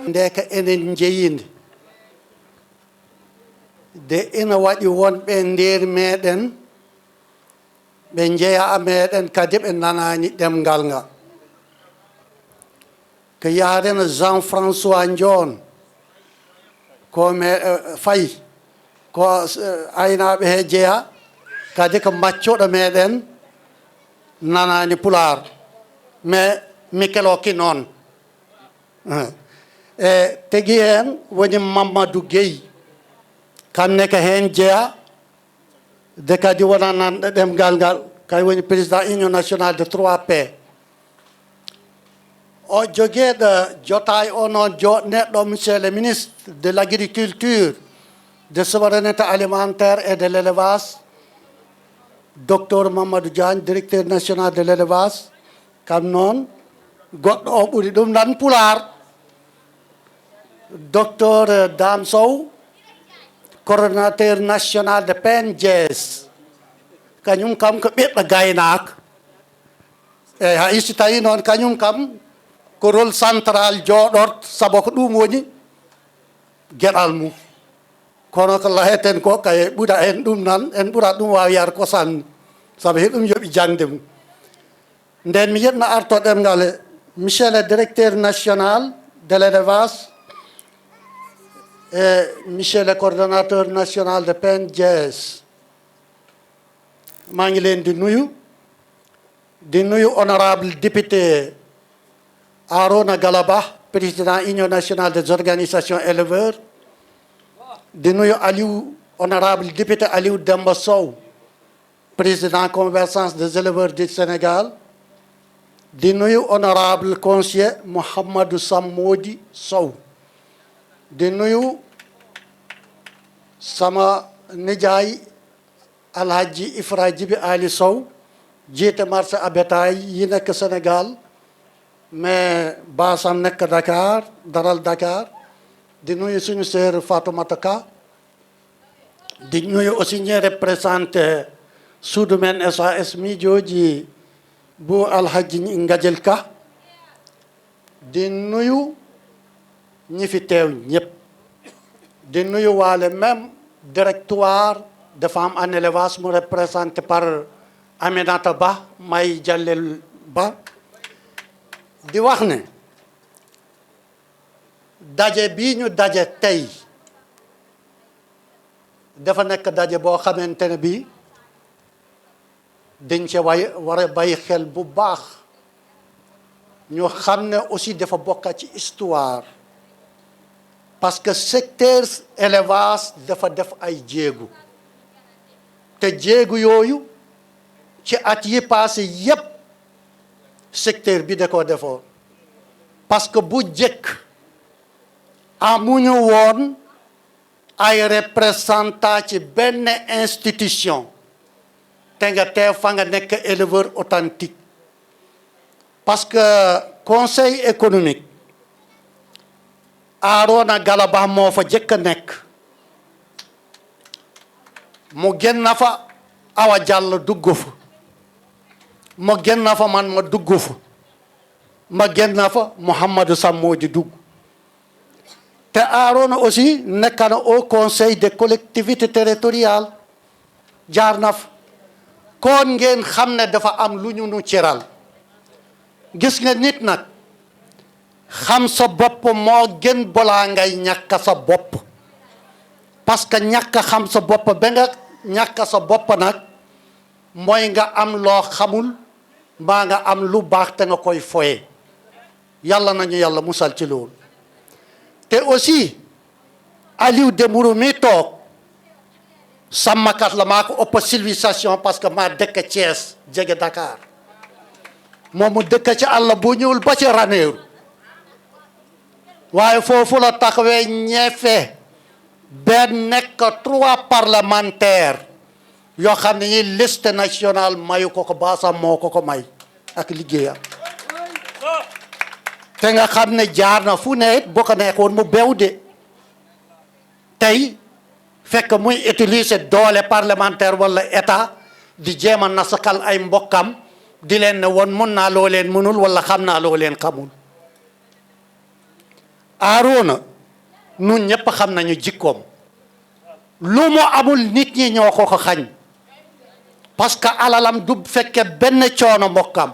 ndeka enen jeyinde de ina waɗi wonɓe nder meɗen ɓe jeeya meɗen kadi ɓe nanani ɗemgal ngal ko yareno Jean François Ndion ko me Faye ko aynaɓe he jeeya kadi ko maccoɗo meɗen nanani Pulaar mais Mikeloki noon e tigi hen woni Mamadou Gueye kamne ko hen jeeya de kadi wona nanɗo ɗemgal ngal kay woni président union nationale de 3P o jogueɗo jotay o noon joɗneɗɗo monsieur le ministre de l'agriculture de souveraineté alimentaire et de l'élevage docteur Mamadou Diagne directeur national de l'élevage kam noon goɗɗo o ɓuuri ɗum nan Pulaar docteur Dame Sow coordonnateur national de PNJS kañum kam ko ɓiɗɗo gaynaka eyyi hay so tawi noon kañum kam ko rôle central jooɗort saabu ko ɗum woni gueɗal mum kono ko laheten ko kay ɓuura en ɗum nan en ɓuurat ɗum wawi yar kosanni saabu heɗum yooɓi jangde mum nden mi yiɗno arto ɗemgal monsieur le directeur national de l'élevage et monsieur le coordonnateur national de PNJS maa ngi leen di nuyu honorable député Arona Galaba président union nationale des organisations éleveurs di nuyu honorable député Aliou Demba Sow président convergence des éleveurs du Sénégal di nuyu honorable conseiller Mouhamadou Sammodi Sow di nuyu sama nijaay Alhaji Ifra Djibi Ali Sow jiite marché à bétail yi nekk Sénégal mais baasam nekk Dakar daral Dakar di nuyu suñu sœur Fatoumata Ka di nuyu aussi ñi représenté Suudumen SAS miijoji bu Alhaji Ngajel Ka di nuyu ñi fi teew ñëpp di nuyu waale même directoire de femmes en élevage mu représenté par Aminata Ba May Jallel Ba di wax ne daje bii ñu daje tey dafa nekk daje boo xamante ne bii dañ ci war a bàyyi xel bu baax ñu xam ne aussi dafa bokk ci histoire parce que secteur élevage dafa def ay jéegu te jéegu yooyu ci at yi passé yépp secteur bi da ko defoon parce que bu jëkk amuñu woon ay représentant ci benn institution te nga teew fa nga nekk éleveur authentique parce que conseil économique Arona Galaba moo fa jëkk a nekk mu génn fa Awa Jàll dugg fa ma génn fa man ma dugg fa ma génn fa Mouhamadou Sammodi dugg te Arona aussi nekk na au conseil des collectivités territoriales jaar na fa kon ngeen xam ne dafa am lu ñu nu ciral gis nga nit nag xam sa bopp moo gën balaa ngay ñàkk sa bopp parce que ñàkk xam sa bopp ba nga ñàkk sa bopp nag mooy nga am loo xamul mbaa nga am lu baax te nga koy foye yàlla nañu yàlla musal ci loolu te aussi Aliou Dembourou mi toog sàmmkat la maa ko ëpp civilisation parce que maa dëkk Thiès jege Dakar moom mu dëkk ci àll bu ñuul ba ci Ranérou waaye foofu la taxawee ñeefe benn nekk 3 parlementaires yoo xam ne ñi liste nationale mayu ko baasam moo ko may ak liggéeyam te nga xam ne jaar na fu ne it boo ko nekkoon mu bew de tey fekk muy utiliser doole parlementaire wala état di jéem a nasakal ay mbokkam di leen ne woon mën naa loo leen mënul wala xam naa loo leen xamul. Aroona nun ñëpp xam nañu jikkoom lu mu amul nit ñi ñoo ko xañ parce que alalam du fekke benn coono mbokkam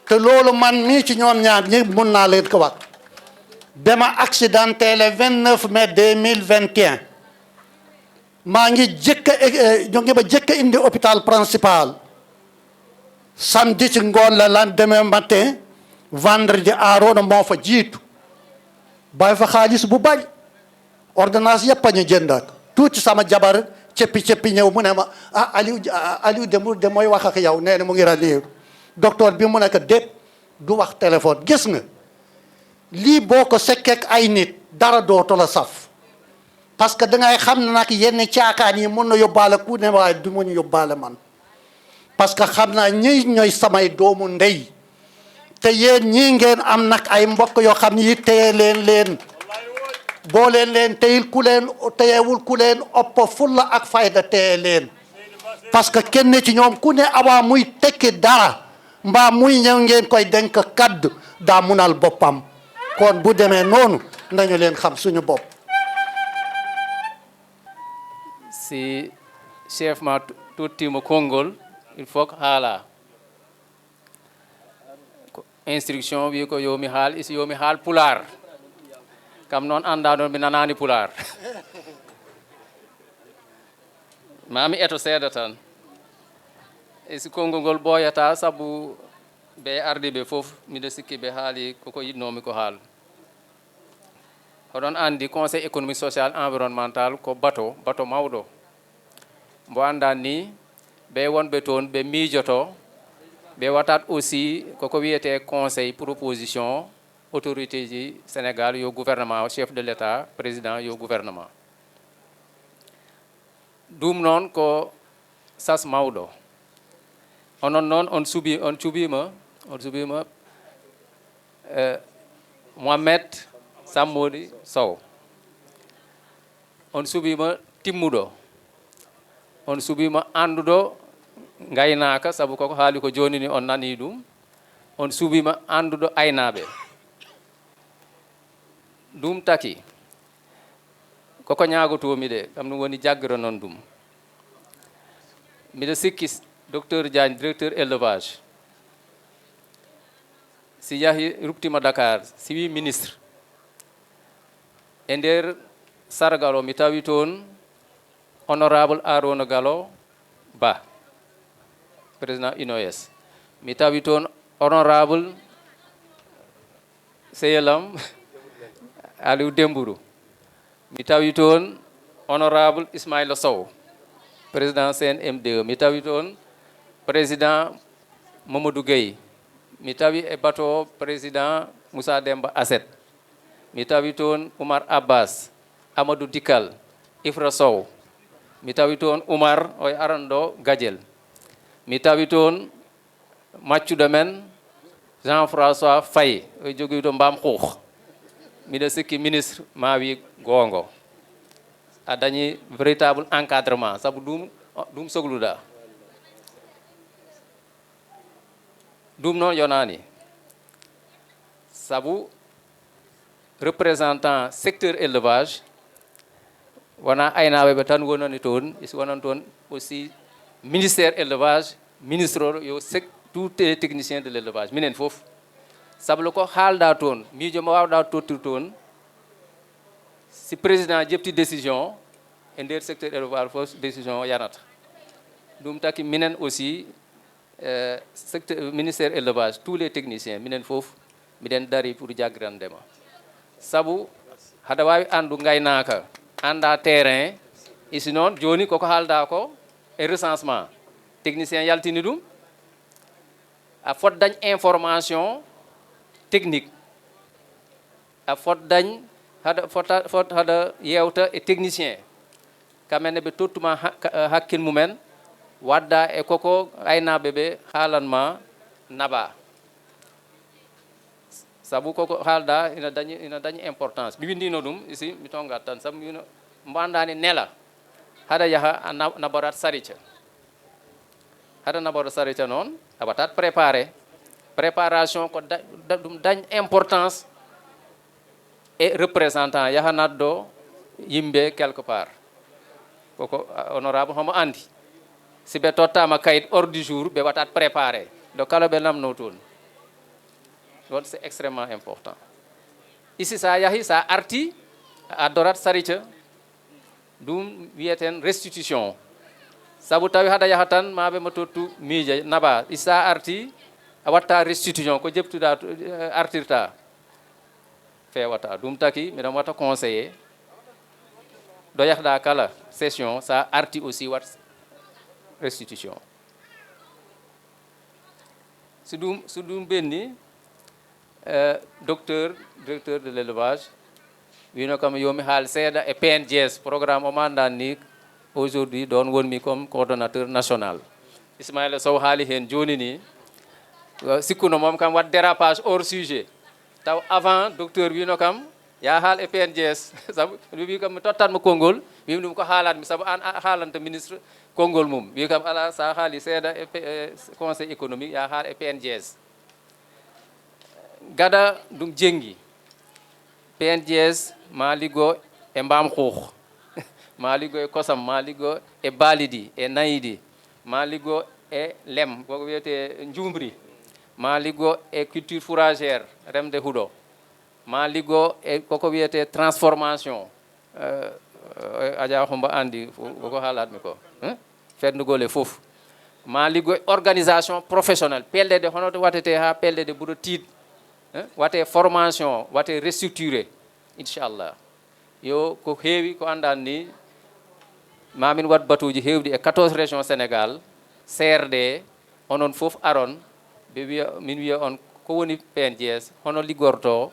te loolu man mii ci ñoom ñaar ñi mun naa leen ko wax. ba ma accidenté le 29 mai 2021 maa ngi ñu ngi ma jëkk indi hôpital principal samedi ci ngoon la lendemain matin vendredi Aroona moo fa jiitu bàyyi fa xaalis bu bari ordonnance yëpp a ñu jëndaat tuuti sama jabar cëppi ñëw mu ne ma Aliou de mooy wax ak yow nee na mu ngi raniiru docteur bi mu ne ko déet du wax téléphone gis nga lii boo ko sekkeek ay nit dara dootu la saf parce que dangay xam ne nag yenn caakaan yi mun na yóbbaale ku ne waaye du mun yóbbaale man parce que xam naa ñi ñooy samay doomu ndey te yéen ñii ngeen am nag ay mbokk yoo xam ni téye leen boo leen teyil ku leen teyewul ku leen ëpp fulla ak fayda téye leen parce que kenn ci ñoom ku ne avant muy tekki dara mbaa muy ñëw ngeen koy denk kaddu daa munal boppam kon bu demee noonu nañu leen xam suñu bopp. si chef ma tottima konngol il faut que haala instruction wi ko yomi haal isi yomi haal pular kam noon anda noon mi nanani pular mami eto seeɗa tan isi konngol ngol ɓooyata saabu ɓe arde ɓe fof miɗo sikki ɓe haali koko yiɗnomi ko haal oɗon andi conseil économique social environnemental ko bato mawɗo mbo andan ni ɓe wonɓe toon ɓe miijoto ɓe watat aussi koko wiyete conseil proposition autorité ji Sénégal yo gouvernement chef de l'état président yo gouvernement ɗum noon ko sas mawɗo onon noon on cuɓima Mohamed Sammodi Sow on suɓima timmuɗo on suɓima anduɗo gaynaka saabu koko haali ko joni ni on nani ɗum on suɓima anduɗo aynaɓe ɗum taki koko ñagotomi de kam ɗum woni jaggira noon ɗum mbiɗa sikki docteur Diagne directeur élevage si yahi ruptima Dakar si wi ministre e nder sargal o mi tawi toon honorable Arona Gallo Ba président UNOS mi tawi toon honorable seyelam Aliou Dembourou mi tawi toon honorable Ismaïla Sow président CNMDE mi tawi toon président Mamadou Gueye mi tawi e bato président Moussa Demba Asset mi tawi toon Oumar Abbas Amadou Dikal Ifra Sow mi tawi toon Oumar o aranɗo Gadiel mi tawi toon maccuɗo men Jean François Faye o jogui to mbam xuux miɗa sikki ministre ma wi gongo a dañi véritable encadrement saabu ɗum sohluɗa ɗum noon yonani saabu représentant secteur élevage wona aynaɓeɓe tan wonani toon isi wonan toon aussi ministère élevage ministre o yo tous les techniciens de l' élevage minen foof sabu ko haalɗa toon miijo mo wawɗa tottir toon si président ƴefti décision e nder secteur élevage fof décision o yanata ɗum taki minen aussi secteur ministère élevage tous les techniciens minen foof miɗen dari pour jaggirandema sabu haɗa wawi andu gaynaka anda terrain isi noon joni koko haalda ko e recensement technicien yaltini ɗum a fot dañ information technique a fot dañ fot haɗa yewta e technicien kamenne ɓe tottuma hakkil mumen wadda e koko aynaɓe ɓe haalanma naɓa saabu koko haalda ina dañi importance mi windino ɗum isi mi tongat tan saabu wino mbo andani nela haɗa yaaha a naɓorat sarica hada naɓoɗo sarita noon a watat préparé préparation ko ɗum dañ importance et représentant yaha naddo yimɓe quelque part koko honorable homo andi si ɓe tottama kayit hors du jour ɓe watat préparé do kala ɓe namno toon ɗon c'est extrêmement important ici sa yahi sa arti a addorat sarita ɗum wiyeten restitution sabu tawi hada yaha tan maɓe mo tottu miija naɓa isa arti a watta restitution ko jeptuɗa artirta fewata ɗum taki miɗen watta conseillé ɗo yahɗa kala session sa arti aussi wat restitution so ɗum ɓenni directeur de l'élevage wino kam yomi haal seeɗa e PNJS programme o mandan ni aujourd'hui ɗon wonmi comme coordonnateur national Ismaïla Sow haali hen joni ni sikkuno moom kam wat dérapage hors sujet taw avant docteur wino kam ya haal e PNJS sabu wi kam mi tottatmo konngol wimi ɗum ko haalatmi sabu an a haalanta ministre konngol mum wi kam ala sa haali seeɗa e conseil économique ya haal e PNJS gada ɗum jenggi PNJS ma liggo e mbam xuux ma liggo e kosam ma liggo e baalidi e nayidi ma liggo e lem koko wiyete njumbri ma liggo e culture fourragère remde huuɗo ma liggo e koko wiyete transformation aja hombo andi koko haalatmi ko fednugol e fof ma liggo e organisation professionnelle pellede hono to waɗete ha pellede ɓuuro tiid wate formation wate restructuré inchallah yo ko heewi ko andan ni mamin wat batuji hewɗi e 14 région Sénégal CRD onon fof aron ɓe wiya min wiya on ko woni PNJS hono liggorto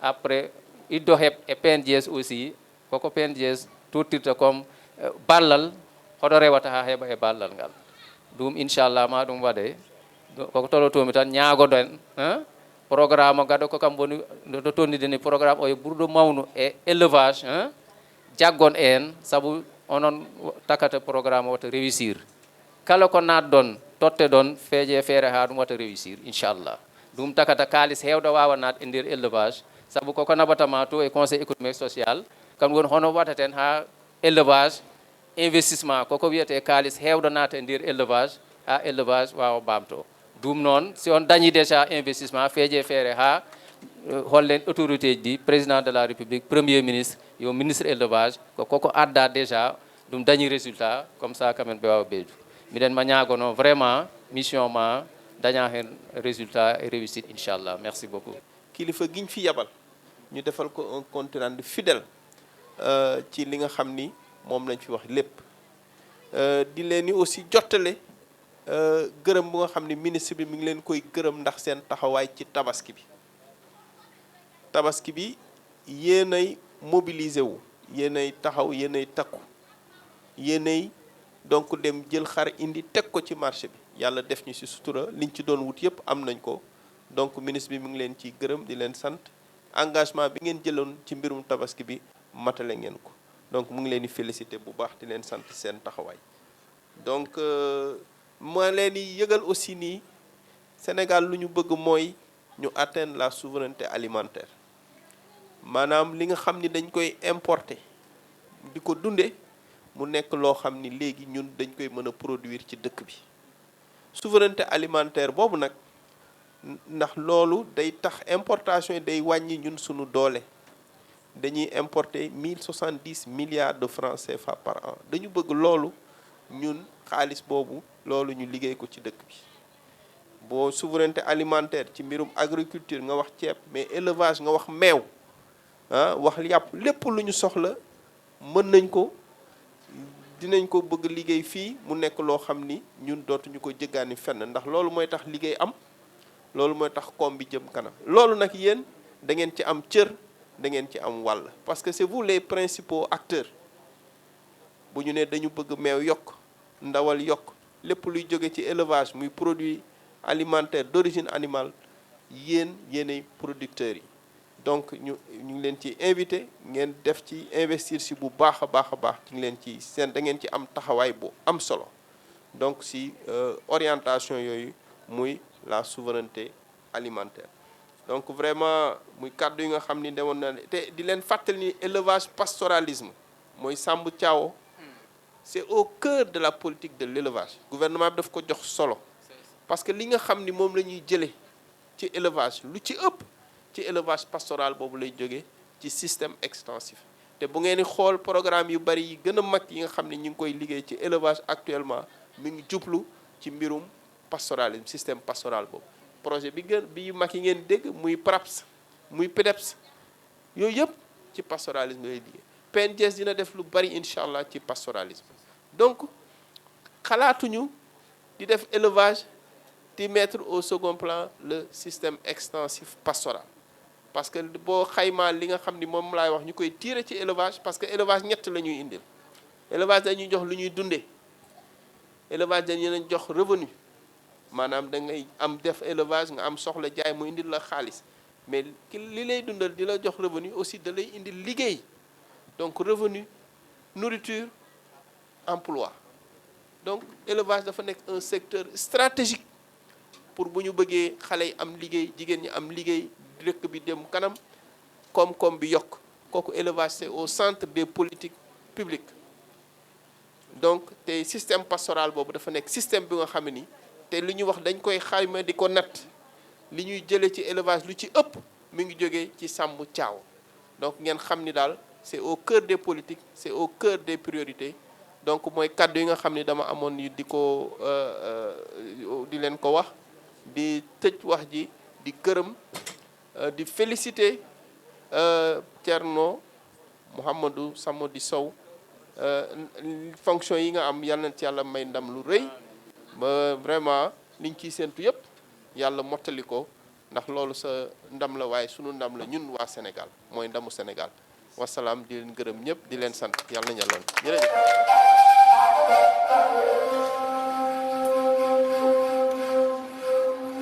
après iddo heɓ e PNJS aussi koko PNJS tottirta comme ballal hoɗo rewata ha heeɓa e ballal ngal ɗum inchallah ma ɗum waɗe koko tolotomi tan ñaagoɗen programme o gaɗa ko kam woni no tonnide ni programme o yo ɓurɗo mawnu e élevage jaggon en saabu onon takata programme o wata réussir kala ko natɗon totte ɗon feeje feere ha ɗum wata réussir inchallah ɗum takata kalis hewɗo wawa nat e nder élevage saabu koko naɓatama to e conseil économique social kam woni hono waɗaten ha élevage investissement koko wiyete kalis hewɗo nata e nder élevage ha élevage wawa bamto ɗum noon si on dañi déjà investissement feeje feere ha hollen autorité ji ɗi président de la république premier ministre yo ministre élevage koko adda déjà ɗum dañi résultat comme ça quand même ɓe wawa ɓeydu miɗen ma ñagono vraiment mission ma daña hen résultat et réussite inchallah merci beaucoup kilifa giñ fi yabal ñu defal ko un compte rendu fidèle ci li nga xam ni moom lañ fi wax lépp di leen ni aussi jottale gërëm bu nga xam ni ministre bi mi ngi leen koy gërëm ndax seen taxawaay ci tabaski bi yéenay mobiliser wu yéenay taxaw yéenay takku yéenay donc dem jël xar indi teg ko ci marché bi yàlla def ñu ci sutura liñ ci doon wut yépp am nañ ko donc ministre bi mi ngi leen ciy gërëm di leen sant engagement bi ngeen jëloon ci mbirum tabaski bi matale ngeen ko donc mu ngi leen di féliciter bu baax di leen sant seen taxawaay donc ma leen di yëgal aussi nii Sénégal lu ñu bëgg mooy ñu atteindre la souveraineté alimentaire maanaam li nga xam ni dañ koy importer di ko dunde mu nekk loo xam ni léegi ñun dañ koy mën a produire ci dëkk bi souveraineté alimentaire boobu nag ndax loolu day tax importation yi day wàññi ñun sunu doole dañuy importer 1070 milliards de francs CFA par an dañu bëgg loolu ñun xaalis boobu loolu ñu liggéey ko ci dëkk bi boo souveraineté alimentaire ci mbirum agriculture nga wax ceeb mais élevage nga wax meew wax yàpp lépp lu ñu soxla mën nañ ko dinañ ko bëgg liggéey fii mu nekk loo xam ni ñun dootuñu ko jëggaani fenn ndax loolu mooy tax liggéey am loolu mooy tax koom bi jëm kanam loolu nag yéen da ngeen ci am cër da ngeen ci am wàll parce que c'est vous les principaux acteurs bu ñu ne dañu bëgg meew yokk ndawal yokk lépp luy jóge ci élevage muy produit alimentaire d'origine animale yéenay producteurs yi donc ñu ngi leen ci invité ngeen def ci investir si bu baax a baax ñu ngi leen ci seen da ngeen ci am taxawaay bu am solo donc si orientation yooyu muy la souveraineté alimentaire. Donc vraiment muy kàddu yi nga xam ni demoon na te di leen fàttali ni élevage pastoralisme mooy sàmm caawa c'est au cœur de la politique de l'élevage. Gouvernement bi daf ko jox solo parce que li nga xam ni moom la ñuy jëlee ci élevage lu ci ëpp ci élevage pastoral boobu lay jógee ci système extensif. te bu ngeen di xool programme yu bari yi gën a mag yi nga xam ne ñu ngi koy liggéey ci élevage actuellement mi ngi jublu ci mbirum pastoralisme système pastoral boobu. projet bi mag yi ngeen dégg muy PRAPS muy PEDEPS yooyu yëpp ci pastoralisme lay liggéey. PNJS dina def lu bari incha allah ci pastoralisme. Donc xalaatuñu di def élevage di mettre au second plan le système extensif pastoral parce que boo xaymaa li nga xam ni moom laay wax ñu koy tirer ci élevage parce que élevage ñett la ñuy indil. Élevage dañuy jox lu ñuy dundee élevage dañu leen jox revenu maanaam da ngay am def élevage nga am soxla jaay mu indil la xaalis mais li lay dundal di la jox revenu aussi da lay indil liggéey donc revenu nourriture emploi. Donc élevage dafa nekk un secteur stratégique pour bu ñu bëggee xale yi am liggéey jigéen ñi am liggéey dëkk bi dem kanam koom-koom bi yokk kooku élevage c'est au centre des politiques publiques. Donc te système pastoral boobu dafa nekk système bi nga xam ne ni te li ñuy wax dañ koy xayma di ko natt li ñuy jëlee ci élevage lu ci ëpp mi ngi jógee ci sàmm caaw. Donc ngeen xam ni daal c'est au cœur des politiques c'est au cœur des priorités. Donc mooy kàddu yi nga xam ni dama amoon ni di ko di leen ko wax di tëj wax ji di gërëm di féliciter Thierno Mouhamadou Samody Sow fonction yi nga am yal na ci yàlla may ndam lu rëy ba vraiment liñ ciy séentu yëpp yàlla mottali ko ndax loolu sa ndam la waaye sunu ndam la ñun waa Sénégal mooy ndamu Sénégal wasalaam di leen gërëm ñëpp di leen sant yàlla na ñu jërëjëf